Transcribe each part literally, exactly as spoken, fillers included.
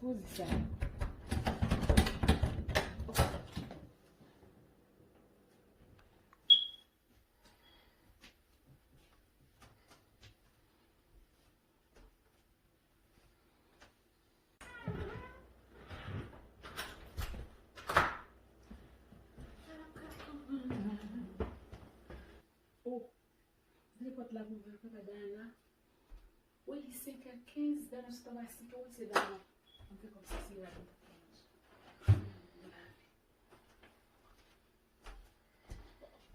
Poze sa. Oh, vle pòt la pou ouvè, papa Dayana. Wi, li senkè kenz, Dayana sot anba sink, wi, se Dayana. Mwen fè kòmsi se la ki t ap fè manje.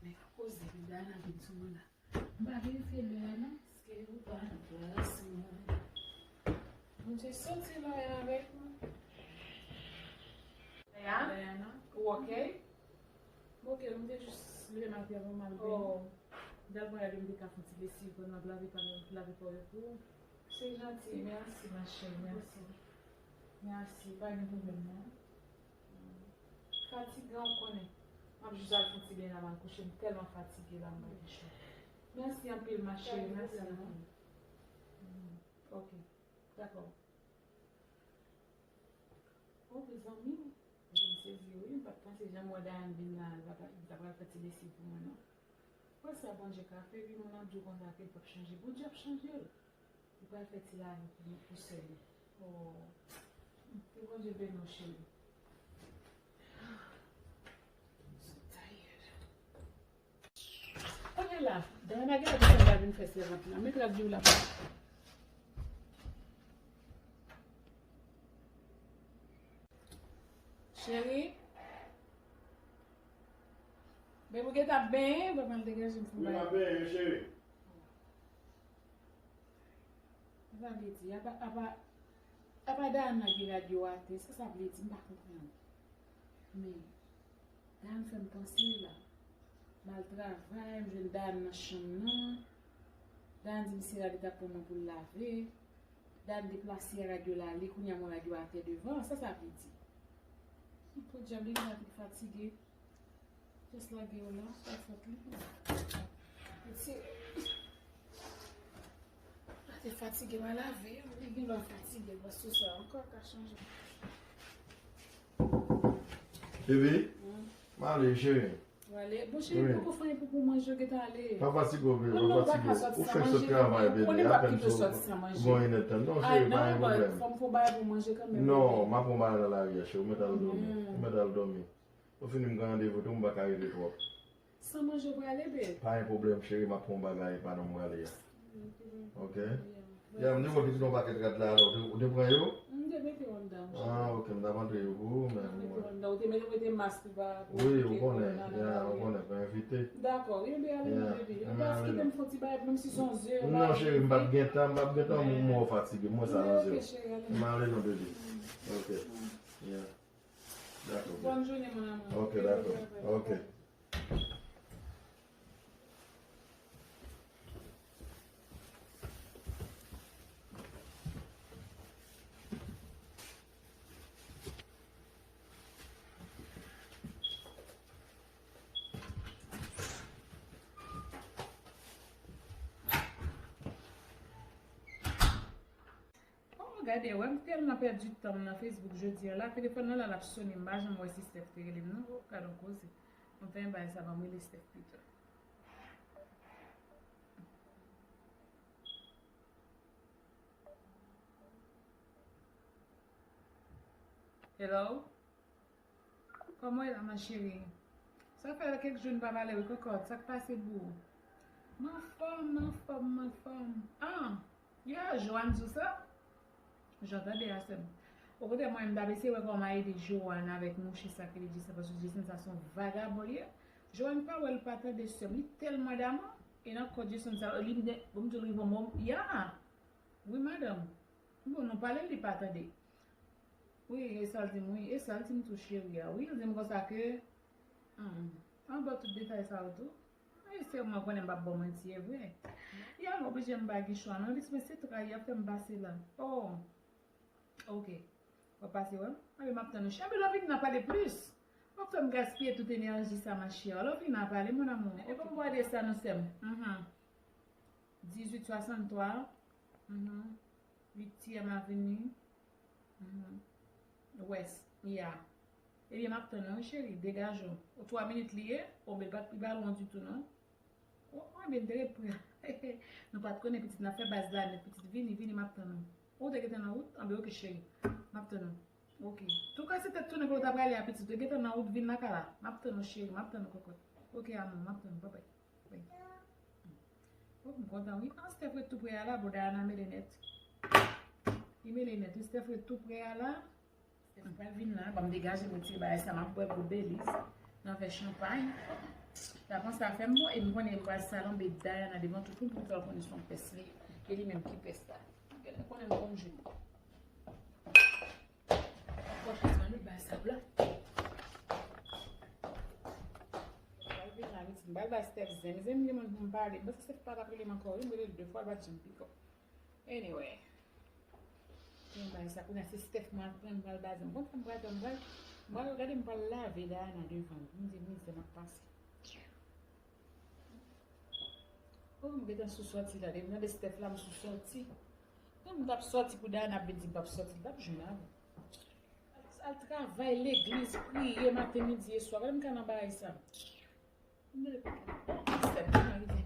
Men koze, men Dayana vin sou mwen la. M pa verifye lè a non, paske ou pa antre la sou mwen. Bondye soti lwen avèk nou. Dayana, ou oke? M oke, m te jis leve maten an pou m al benyen. Oh. M t ap gade m te ka fè yon ti lesiv pandan m ap lave pa m, lave pa w yo pou ou. Se janti, mèsi ma cheri, mèsi. Mèsi, pa gen pwoblèm non. Fatigan, ou konnen. M ap jis al fè yon ti benyen la, m al kouche, m tèlman fatige la, m pa gen chwa. Mèsi anpil ma cheri, mèsi anpil. Ok, dakò. Oh, mezanmi, m sezi wi, m pa t panse jan m wè Dayana vin la, li pa ta, li ta pral fè ti lesiv pou mwen non. Wè sa Bondye ka fè wi, moun ap di w konsa ke l p ap chanje. Bondye ap chanje l. Li pral fè ti lavi pou nou, pou sè li. Oh, ke Bondye beni w, cheri. So tired. Kounye la, Dayana genlè desann la vin fè sèvant la. Men trap di w la. Cheri, bebe ou gentan ap benyen, papa l degaje m fè yon bagay. Wi, m ap benyen, cheri. Sa vle di, apa, apa, apa Dayana gen radyo atè, sa sa vle di, m pa konprann. Men, Dayana fè m panse la. M al travay, m jwenn Dayana nan chanm nan. Dayana di misye la li t ap pran mwen pou l lave. Dayana deplase radyo la ale, kounye a m wè radyo atè devan, sa sa vle di? Podyab, li gentan fatige. Just lage yo la, pa fòt li. Ti, la te fatige, m a lave yo, li gen lè fatige, bò sou sa ankò ka chanje. Bebe, m ale, cheri. Ou ale? Bon, cheri, poko fè anyen pou, pou manje, ou gentan ale. Pa fatige w, bebe, pa fatige w. Ou fenk sot travay, bebe, apèn sot gon inèdtan. Non, cheri, pa gen pwoblèm. Fò m fè yon bagay pou manje kanmenm. Non, m ap pran bagay nan lari a, cheri, ou mèt al dòmi. Ou mèt al dòmi. Ou fini, m gen randevou tou, m pa ka rete twòp. San manje w prale, babe? Pa gen pwoblèm, cheri, m ap pran yon bagay pandan m prale a. Ok? Ya, m te wè ki te gen yon pakèt rad la, alò, ou te, ou te pran yo? M te mete yo anndan, cheri. Ah, ok, m t ap antre yo pou ou, men. M mete yo anndan. Ou te mete, mete mask pou pa, pou... Wi, ou konnen, ya, ou konnen, pa envite. Dakò, wi, babe, ale, baby. Ou pa kite m fè yon ti bagay, menm si se yon ze, ou pa envite. Non, cheri, m p ap gen tan, m p ap gen tan, m, m fatige, m wè sa nan je w. Ok, cheri, ale. M ale non, baby. Ok. Ya. Dakò, baby. Bonne journée, mon amour. Ok, dakò. Ok. Oh, gade, wè m tèlman pèdi tan m nan Facebook jodi a la, telefòn nan la, l ap sonnen, m pa janm wè si Steph te rele m non. Oh, gade yon koze. Mwen fè yon bagay sa, ban m rele Steph pito. Hello? Kòman w ye la, ma chérie? Sa fè kèk jou n pa pale wi, kòkòt. Sa k pase pou ou? M anfòm, m anfòm, m anfòm. Ah! Ya, Joanne di w sa? Jan tande a, sè m. Okontrè, mwen menm, m t ap eseye wè kòman ede Joanne avèk mouche sa ke li di sa, paske Jason sa se yon vagabon li ye. Joanne pa wè, l pa tande, sè m. Li tèlman damou. E nan kò Jason sa, li, bon, m di w, li bon, bon, ya. Wi, madanm. Bon, nou pale, li pa tande. Wi, e sa l di m, wi, e sa l di m tou, cheri a. Wi, l di m konsa ke, hmm, an ba w tout detay sa yo tou. Wi, se mwen konnen m p ap ba w manti, e vre. Ya, m oblije m pa gen chwa, non, li di, men se trayi y ap fè m pase la. Oh, ok. W ap pase wè m? Anben, m ap tann ou. Cheri, lè w vini nan pale plis. W ap fè m gaspiye tout enèji sa, ma chère. Lè w vini nan pale, mon amour. Ok, bon, m gade sa, non, sè m. Mhm. Dizwit swasanntwa. Mhm. Uityèm Aveni. Mhm. West, ya. Ebyen, m ap tann ou, wi, cheri, degaje w. O, twa minit li ye, o, men l pa t pi pa lwen ditou, non. O, o, ebyen, m te ret pre. Nou pa t konnen pitit, n ap fè baz la nèt, pitit, vini, vini, m ap tann ou. Ou te gentan nan wout? Anben, oke, cheri, m ap tann ou. Oke. Touka, se tèt tounen kote w ta prale a, pitit, ou te gentan nan wout, vin lakay la. M ap tann ou, cheri, m ap tann ou, kòkòt. Oke, amou, m ap tann ou, babay. Wi. Oh, m kontan, wi. Ah, Steph ret tou pre a la, bon, Dayana mele nèt. Li mele nèt, wi, Steph ret tou pre a la. Steph pral vin la, ban m degaje m retire bagay sa, m ap bwè gwo Belize. Nan vè chanpay. Lapan sa fè m bon, e m konnen m pral salonbe Dayana devan tout moun pou m fè l konnen se yon pès li ye. E li menm ki pès la. Genlè konnen m konn jwe. Pòch sa, nou bay sa la. Pral vin la, pitit. M pral bay Steph zen. Zen, m gen moun pou m pale. M panse Steph pa t ap rele m ankò, wi. M rele l de fwa, l pa t janm pik up. Anyway. Mwen bay sa, kounye a se Steph mwen ap pran, m pral bay zen. Kontan m pral, m pral, m pral gade, m pral lave Dayana devan. M di, mizè m ap pase. Oh, m gentan sou sòti la. Depi m tande Steph la, m sou sòti. Menm m t ap sòti pou Dayana ap vin di m p ap sòti, m t ap jwenn avè l. Al travay, legliz, priye maten, midi e swa. Gade m ka nan bagay sa. M rele pou Steph, m rele.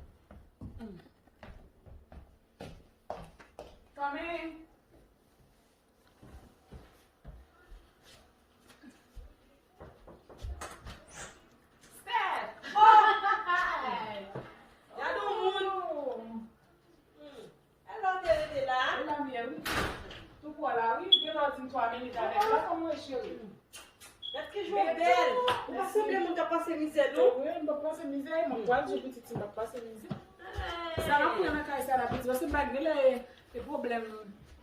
Kòman? Steph! Oh! Gade yon moun! Hmm. Alò, te rete la? Ou la, m ye, wi. Tou pwa la, wi. Gen lè w di m twa minit avèk la, kòman w ye, cheri? Gad ki jan w bèl. Ou pa sanble moun k ap pase mizè, non. Wi, m p ap pase mizè, m ap pral di pitit, m p ap pase mizè. Sa m ap pran nan kay sa la, pitit, paske m pa gen lè e pwoblèm,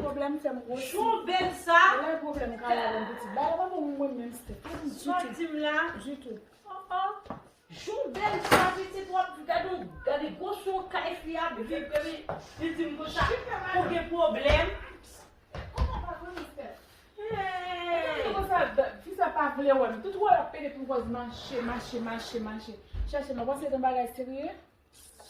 pwoblèm fè m gwosi. Jan w bèl sa. Lè pwoblèm ka la, pitit. Ba, ba, mwen, mwen menm, Steph. Pa di m ditou. Sa w di m la? Ditou. Oh, oh. Jou bèl sa, pitit, w ap gade, gade gwo son kay fi ap viv, epi li di m konsa, ou gen pwoblèm. Kòman pa konnen, Steph? Hey! Fi sa pa vle wè m. Tout wè l ap pede pou kòz mache, mache, mache, mache. Chèche m, w panse se yon bagay serye?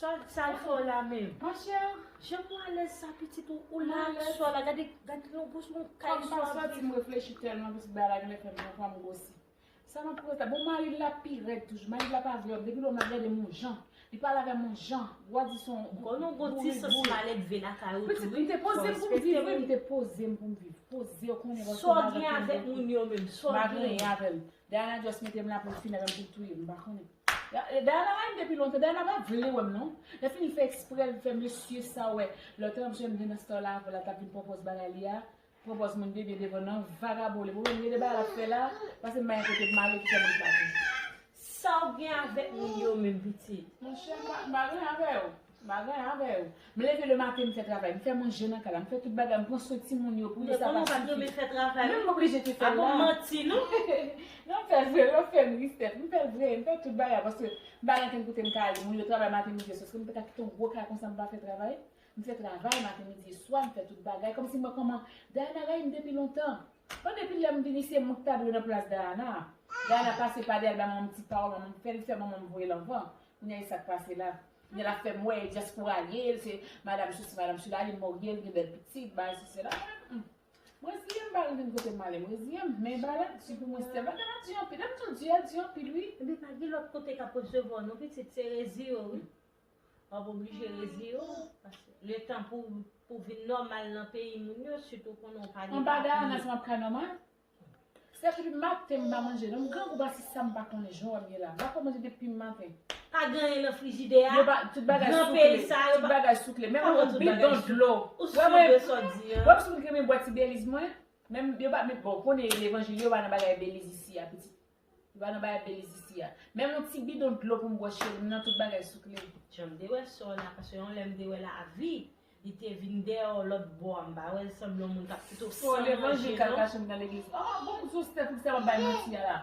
Sa, sa l fè w la menm? Monchè. Jan w alèz sa, pitit, ou, ou la, sò la, gade, gade yon gwo son kay sou ap viv. Kòm m pa sòti, m reflechi tèlman, pitit, bagay la genlè fè m, fè m gwosi. Sa m ap koze la. Bon, mari l la pi rèd toujou. Mari l la pa vle wè m. Depi lè m ap gade m yon jan. Li pale avè m yon jan. W a di se yon bourrik, bourrik. Konn yon ti sans malelve lakay ou tou, wi. Pitit, m te poze m pou m viv, wi. M te poze m pou m viv. Poze, w konnen, sa w gen avèk moun yo menm? Sa w gen? M pa gen anyen avè l. Dayana just mete m la pou l fini avè m, pou l touye m. M pa konnen. Da-, Dayana rayi m depi lontan. Dayana pa vle wè m, non. Lè fini, l fè eksprè, l fè mesye sa, wè. Lòt tan, m jwenn nan star la, avè l, l t ap vin pran pòz bagay li a. Pran pòz moun bebe devan nan vagabon li. Bon, men gen de bagay l ap fè la, paske m pa gen kote pou m ale ki fè moun pa vle. Sa w gen avèk moun yo menm, pitit? Monchè, m pa, m pa gen avè yo. M pa gen avè yo. M leve le maten, m fè travay, m fè manje nan kay la, m fè tout bagay, m pran swen timoun yo pou yo sa pa soufri. Menm m oblije te fè l la. Ap manti, non? Non, m fè l vre, m fè l, Steph, m fè l vre, m fè tout bagay, paske m pa gen ankenn kote m ka ale, moun yo travay maten, midi, e swa, èske m te ka kite yon gwo kay konsa m pa fè travay? M fè travay maten, midi e swa, m fè tout bagay. Kòmsi m wè kòman Dayana rayi m depi lontan. Bon, depi lè m vini, se mwen ki ta dwe nan plas Dayana. Dayana pase pa dèyè l, ba manman m ti pawòl, manman m fè, li fè manman m voye l anvan. Kounye a, e sa k pase la. Kounye a, l ap fè m wè e dyaspora l ye, l se madanm sesi, madanm sela, li marye, l gen bèl pitit, bagay sesi la. Mwen, hmm. Mwen reziye m, m pa gen kote m ale, mwen reziye m. Men bagay la di pou mwen, Steph, bagay la di anpil. Lè m di w di a, di anpil, wi. Ebyen, pa gen lòt kote k ap resevwa w, non, pitit, se reziye w, wi. W ap oblije reziye w, paske letan pou, pou vin nòmal nan peyi moun yo, sitou konnen w pa gen papye. Anba Dayana, sa m ap ka nòmal? Steph, depi maten m pa manje, non, m grangou paske sa m pa konnen jan w wè m ye la. M pa ko manje depi maten. Pa gen anyen nan frijidè a? Yo pa, tout bagay sou kle. Tout bagay sou kle. Menm yon bidon dlo. Ou si de sa w di a? Wè m sou moun ki renmen bwè ti beliz mwen. Menm yo pa, men bon, konnen levanjil yo pa nan bagay beliz isi a, pitit. Li pa nan bagay beliz isi a. Menm yon ti bidon dlo pou m bwè, cheri, m nan tout bagay sou kle. Jan m te wè sè w la, paske yon lè m te wè lavi, li te vin dèyè w lòt bò a, m pa wè l sanble yon moun k ap kite w san manje, non. Levanjil k al kache m nan legliz. Oh, bon, m sou Steph, pou ki sa w ap bay manti a la?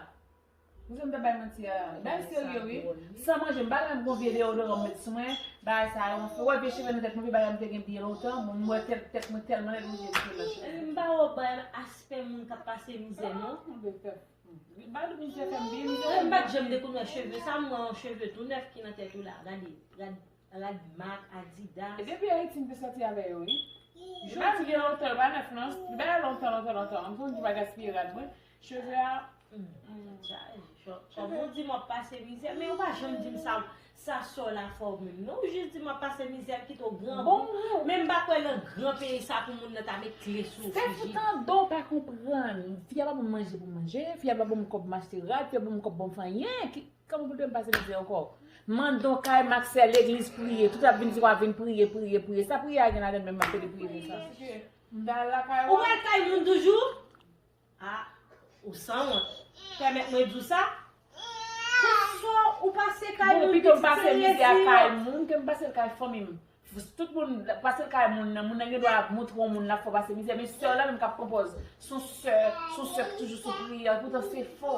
Pou ki sa m t ap bay manti a la? Bagay serye, wi. San manje, m pa renmen gon vye deodoran m met sou mwen. Bagay sa yo, m fè, wè, vye cheve nan tèt mwen, vye bagay m te gen byen lontan. Bon, m wè tèt, tèt mwen tèlman lèd, m oblije kite l nan cheve. M pa wè w bay aspè moun k ap pase mizè, non. Ba nou mizè fè m byen mizè. Mwen m pa t janm te konn wè cheve sa, m wè yon cheve tou nèf ki nan tèt ou la. Gade, rad, rad mak, Adidas. E depi Ayiti m te sòti avè yo, wi. Jodi gen lontan, yo pa nèf non. Li pa lontan, lontan, lontan. M konn di pa gaspiye rad mwen. Cheve a. Hmm. Kòm ou di m ap pase mizè, men ou pa janm di m sa, sa sò la fè w menm. Non, ou jis di m ap pase mizè, m kite w grangou. Bon, men m pa kwè nan gran peyi sa pou moun nan ta met kle sou friji. Sèf ou tande w pa konprann. Fi a pa ban m manje pou m manje, fi a pa ban m kòb m achte rad, fi a ban m kòb pou m fè anyen. Ki, kòman pou m pase mizè ankò? Mande w kay Maksè legliz priye, tout ap vin di w ap vin priye, priye, priye. Sa priye a gen ladan l menm, m ap pede priye konsa? M ta al lakay ou. Ou pral kay moun toujou? Ah, ou sanwont. Pèmèt mwen di w sa? Pou sa ou pase kay moun, pito m pase mizè a kay moun ke m pase l kay fanmi m. Tout moun pase l kay moun nan, moun nan gen dwa ap montre yon moun l ap fè w pase mizè, men sè w la menm k ap pran pòz. Se yon sè, se yon sè ki toujou sou priyè, poutan se fo.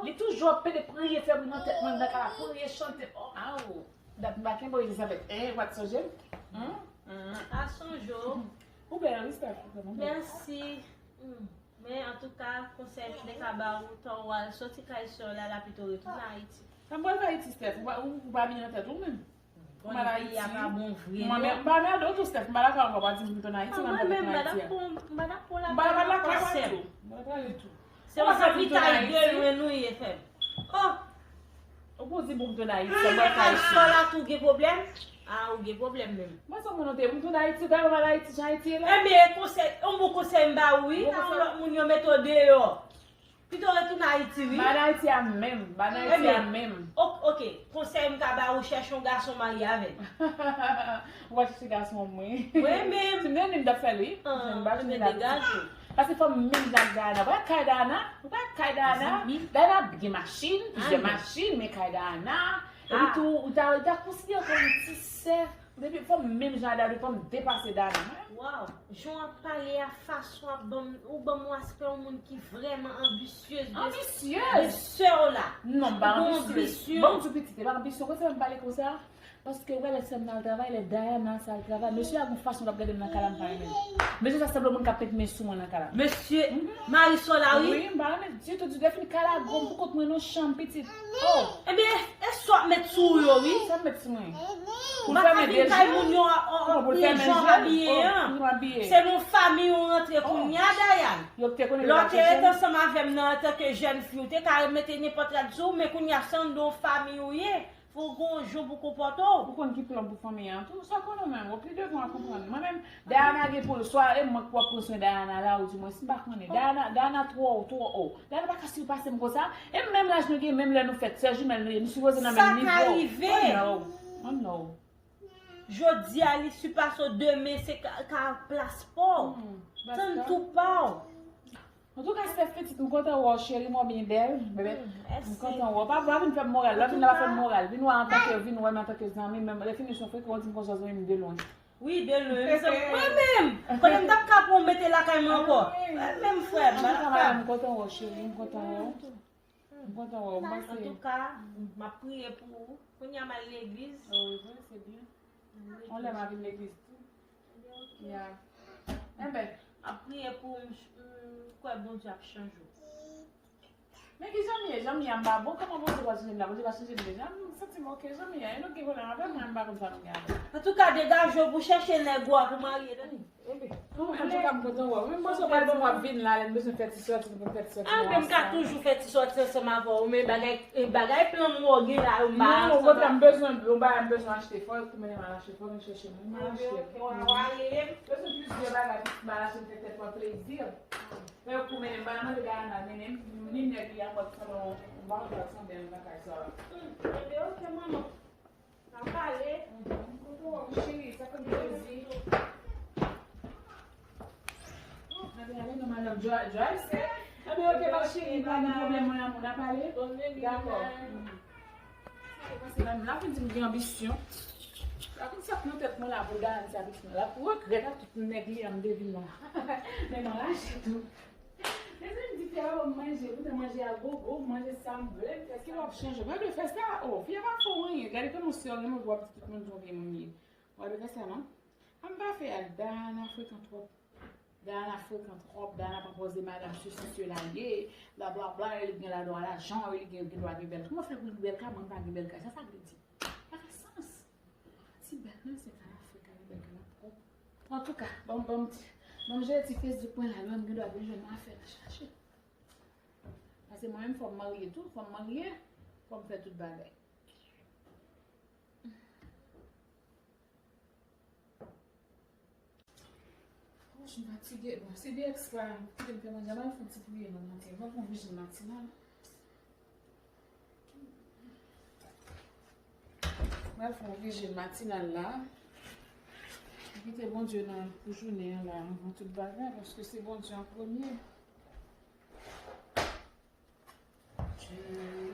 Li toujou ap pede priye, fè bri nan tèt mwen, nan kay la, priye, chante. Oh, aw. Dat m pa kenbe Elizabeth. Eh, w pa t sonje m? Hmm? Hmm. A sonje w. Ou bèl, wi, Steph, ou bèl. Mèsi. Hmm. Men, antouka, konsèy m te ka ba ou, tan w al soti kay sè w la, la pito retounen Ayiti. Sa m pral fè Ayiti, Steph? Ou pa, ou, ou pa vin nan tèt ou menm? Ou mal Ayiti. Mwen menm, m pa mède w tou, Steph. M pa lakay ankò, pa di m tounen Ayiti, mwen pa tounen Ayiti. M pa lakay ou tou. M pa lakay ou tou. Se yon zanmitay de lwen nou ye, frè m. Oh! Ou pou di pou m tounen Ayiti, sa m pral fè Ayiti. Sò la tou gen pwoblèm? Ah, ou gen pwoblèm menm. Mwen se moun ou te, m tounen Ayiti, ou ta mal Ayiti, jan Ayiti ye la. Ebyen, konsèy, yon bon konsèy m ba ou, wi. Yon lòt moun yo mete w deyò. Pito retounen Ayiti, wi. Ba n Ayiti a menm, ba n Ayiti a menm. Ok, ok, konsèy m ka ba ou, chèche yon gason marye avè l. Ou va chèche gason mwen. Mwen menm. Si m te vin, m t ap fè l, wi. Ah, m pa vin degaje. Paske fò m menm vin ak Dayana. Ou pa kay Dayana? Ou pa kay Dayana? Dayana gen machin, plizyè machin, men kay Dayana. Epi tou, ou ta, ou ta konsidere w kòm yon ti sè. Depi fò m menm jan a Dadou, fò m depase Dayana mwen. Waw, jan w ap pale a, fason w ap ban m, ou ban m yon aspè yon moun ki vrèman anbisyez de, de sè w la. Non, m pa anbisyez. Bon, m di pitit, e pa anbisyon, konsa m pale konsa. Paske wè lè sè m nan al travay, lè Dayana sa al travay, mesye a gon fason l ap gade m nan kay la m pa renmen l. Mesye sa sanble moun k ap met men sou mwen nan kay la. Mesye, mari sè w la, wi. Wi, m pa renmen ditou, ditou. Defini kay la gwo, m poukont mwen nan chanm pitit. Oh. Ebyen, e sa w ap met sou ou yo, wi. Sa m met sou mwen? Ou pa ka vin kay moun yo, jan w abiye an. Se nan fanmi w rantre kounye a, Dayana. Lè w te ret ansanm avè m nan antanke jèn fi, ou te ka mete nenpòt rad sou ou, men kounye a se anndan yon fanmi ou ye. Fò w gen yon jan pou w konpòte w. Ou konn ki plan pou fanmi an tou. Sa w konnen menm, ou pi devan w ap konprann. Mwen menm, Dayana gen pou l, swa e mwen k pou ap pran swen Dayana la, ou di mwen, si m pa konnen. Dayana, Dayana twò wo, twò wo. Dayana pa ka sipase m konsa. E menm laj nou gen, menm lè nou fèt, sè jimèl nou ye, nou sipoze nan menm nivo. Sa ka rive. Oh no. Oh no. Jodi a li sipase w, demen se ka, ka plas pa w. Tann tou pa w. Antouka, Steph pitit, m kontan wè w, cheri, mwen byen bèl, bebe. M kontan wè w. Pa, pa vin fè m moral. Lè w vin la, pa fè m moral. Vin wè antanke, vin wè m antanke zanmi, men lè fini sou frekan, w di m konsa zanmi m de lwen. Wi, de lwen. Mwen menm, konnen m t ap ka pran w mete lakay mwen ankò. Mwen menm, frè m, antouka, madanm, m kontan wè w, cheri, m kontan wè w. M kontan wè w, m panse. Antouka, m ap priye pou ou. Kounye a m al legliz. Oh, wi, vre, se byen. On lè m a vin legliz tou. Ya. Enben. M ap priye pou ou, m, m kwè Bondye ap chanje w. Men ki jan m ye? Jan m ye a m pa bon? Kòman Bondye pral chanje m la? Bondye pa chanje m deja? M santi m oke, jan m ye a. E nou ki gen pwoblèm avè mwen, m pa konn sa m gen avè l. Antouka, degaje w pou chèche nèg ou a pou marye, tande. Antouka, m kontan wè w. Menm mwen, se w pral ban m w ap vin la, lè n bezwen fè ti sòti, nou konn fè ti sòti. Ah, men m ka toujou fè ti sòti ansanm avè w, men bagay, eh, bagay plan mwen w gen la, yo m pa ansanm. Non, okontrè, m bezwen, yon bagay m bezwen achte, fò w mennen m al achte, fò w vin chèche mwen, m al achte. Ok, ok, w a, w a rele m. Bezwen plizyè bagay, pitit, m al achte, m fè tèt mwen plezi. Fè yo pou mennen m, pa nan mande Dayana mennen m, ni nèg li a, m wè ki sanble yon, m pa konn sa ki sanble yon nan kay sa la. Hmm, enben, ok, manman. N a pale. Mhm. Kontan wè w, cheri, sa fè m plezi. Gade, ale non, madanm Joy, Joy, se. Enben, ok, ma chérie, pa gen pwoblèm, mon amour, n a pale. Dakò. Mhm. Sa te pase la, la fin di m gen anbisyon. La konn sa k nan tèt mwen la pou Dayana sa pitit mwen. L ap regrèt ak tout nèg li a m te vin la. Men m anraje tou. Mezanmi, m di fi a pa ban m manje, poutan manje a gogo, m manje sa m vle. Èske w ap chanje? Mwen vle fè sa. Oh, fi a pa fè w anyen. Gade kòman sè w renmen w, w ap di tout moun se yon vye moun li ye. Mwen vle fè sa, non? A m pa fè a, Dayana frekan twòp. Dayana frekan twòp, Dayana pa pòze madanm sesi sela ye, blablabla, li gen ladwa lajan, li gen, gen dwa gen bèl. Kòman fè pou li bèl kay, mwen pa gen bèl kay? Sa, sa vle di? Pa gen sans. Ti bèl, non, se kay la frekan, li bèl kay la pwòp. Antouka, ban m, ban m, ban m jere ti Facebook mwen la, lè m gen dwa vin jwenn afè nan chache. Paske mwen menm fò m marye tou, fò m marye, fò m fè tout bagay. Wouch, m fatige. Bon, si D X pa kite m fè manje, m al fè yon ti priye nan maten. M ap fè yon vijil matinal. M al fè yon vijil matinal la. M kite Bondye nan pou jounen an la, anvan tout bagay, paske se Bondye an premye. Je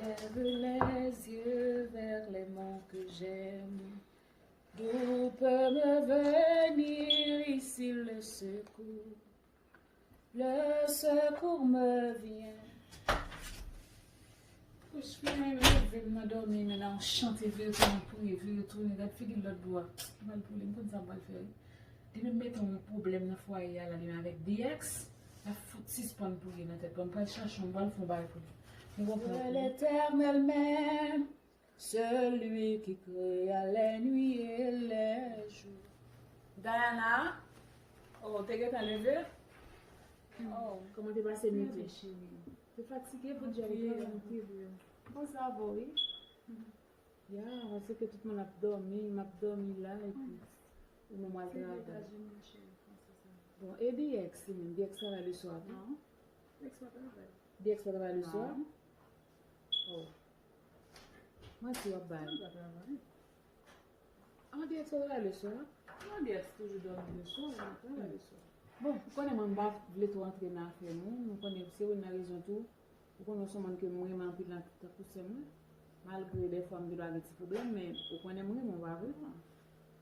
lève les yeux vers les monts que j'aime. D'où peut me venir ici le secours? Le secours me vient. Kouch fini, leve m nan dòmi, men nan yon chante, vire tounen, priye, vire tounen, gad figi l lòt bò a. Mal pou li, m konn sa m pral fè, wi. Depi m mete yon pwoblèm nan fwaye a la, li menm avèk D X, l ap fout sispann priye nan tèt mwen. M pral chache, m pral fè yon bagay pou li. M konprann. C'est l'Éternel même, celui qui créa les nuits et les jours. Diana, oh, te gentan leve? Oh, kòman te pase nwit ou? Te fatige pou djòl travay. Bon, sa va, wi. Ya, paske tout moun ap dòmi, m ap dòmi la, epi ou menm w al travay. Bon, e D X li menm, D X travay leswa tou? Non, D X pa travay. D X pa travay leswa? Non. Oh. Manti w ap bay. Sa m pa travay? An, D X pa travay leswa? Non, D X toujou dòmi leswa, li pa travay leswa. Bon, ou konnen mwen, m pa vle twò antre nan afè moun, m konnen se ou nan rezon tou. Ou konnen w se yon moun ke m renmen anpil nan tankou sè m nan. Malgre dèfwa m gen dwa gen ti pwoblèm, men ou konnen m renmen w, pa vre?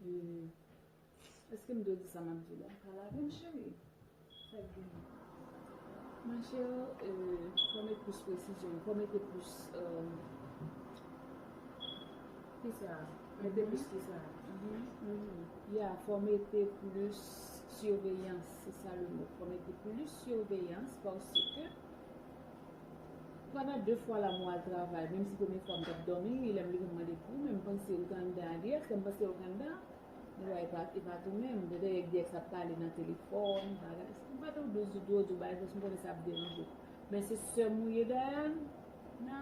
E, èske m dwe di sa m ap di w la? Pa lave m, cheri. Sa k gen? Ma chère, euh, fò mete plis presizyon, fò mete plis, euh, kisa? Mete plis kisa? Ya, fò mete plis siveyans, se sa le mo. Fò mete plis siveyans paske pandan de fwa la mwen al travay, menm si premye fwa m t ap dòmi, lè m leve m mande pou ou, men m panse ou t anndan a D X, lè m panse ou t anndan, men e pa, e pa tou menm. Dèyè D X ap pale nan telefòn, bagay. M pa t ap di w, di w bagay, paske m konnen sa ap deranje w. Men se sè m ou ye, Dayana.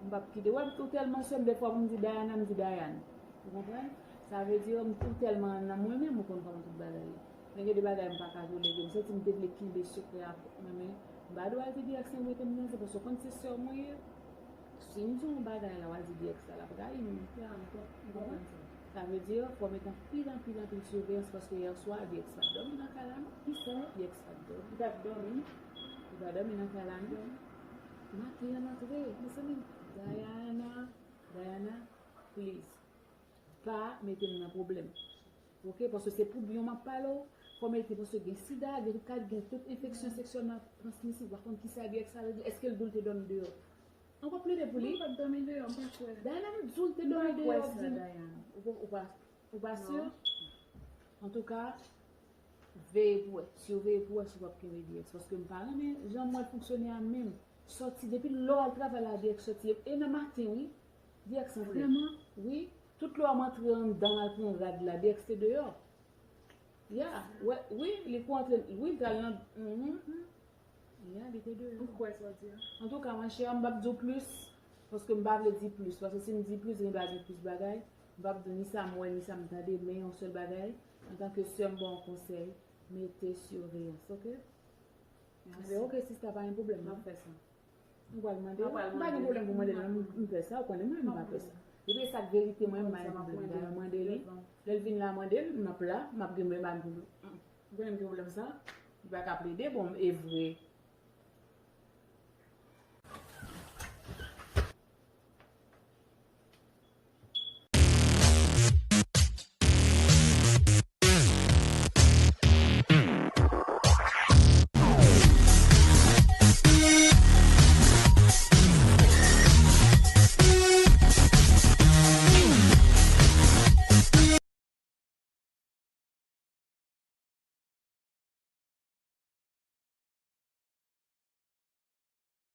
M p ap kite. Wè, ou tèlman sè m, dèfwa pou m di Dayana, m di Dayana. Ou konprann? Sa vle di, ou tèlman nan mwen menm, ou konn kòman tout bagay ye. Men gen de bagay m pa ka tolere. M santi m te vle kenbe sekrè a pou mwen, men m pa dwe al di D X nan rete m nan, se paske w konn se sè w mwen ye. Si m di yon bagay la, w al di D X la, l ap rayi m. Ya, m konprann sa. Sa vle di, fò w mete anpil, anpil, anpil siveyans, paske yè swa, D X pa t dòmi nan kay la, non. Kisa? D X pa t dòmi. Li pa t dòmi? Li pa dòmi nan kay la, non. Maten an antre, mezanmi, Dayana, Dayana, please. Pa mete m nan pwoblèm. Oke, paske se pou byen w m ap pale w. Fò w mete, paske gen sida, gen tout, gen tout enfeksyon seksyèlman transmisib. Ou pa konn kisa D X sa vle di. Èske l di w l te dòmi deyò? Ankò plede pou li. Non, m pa t dòmi deyò, m pa kwè. Dayana, m di w l te dòmi deyò, di m. Ou, ou pa, ou pa si? Antouka, veye pou wè. Si w veye pou wè, si w p ap kenbe D X. Paske m pa renmen jan m wè l fonksyone a menm. Sòti, depi lè w al travay la, D X sòti. E nan maten, wi. D X antre. Vrèman? Wi. Tout lè w antre anndan al pran rad la, D X te deyò. Ya, wè, wi, li kou antre, wi, li t al nan, mhm. Ya, li te deyò. Ou kwè sa w di a? Antouka, ma chère, m p ap di w plis, paske m pa vle di plis, paske si m di plis, gen dwa gen plis bagay. M p ap di w ni sa m wè, ni sa m tande, men yon sèl bagay, antanke sè, m ba w konsèy, mete siveyans, oke? Mèsi. Oke, sista, pa gen pwoblèm, non? M ap fè sa. M pral mande l. M pa gen pwoblèm pou mande l, non, m, m fè sa, ou konnen mwen, m pa fè sa. Depi e sa k verite mwen, m pa gen pwoblèm. Dayè mande li, lè l vin la, mande l, m ap la, m ap gen, m ap gen, m, ou konnen m gen pwoblèm sa, li pa ka plede, bon, e vre,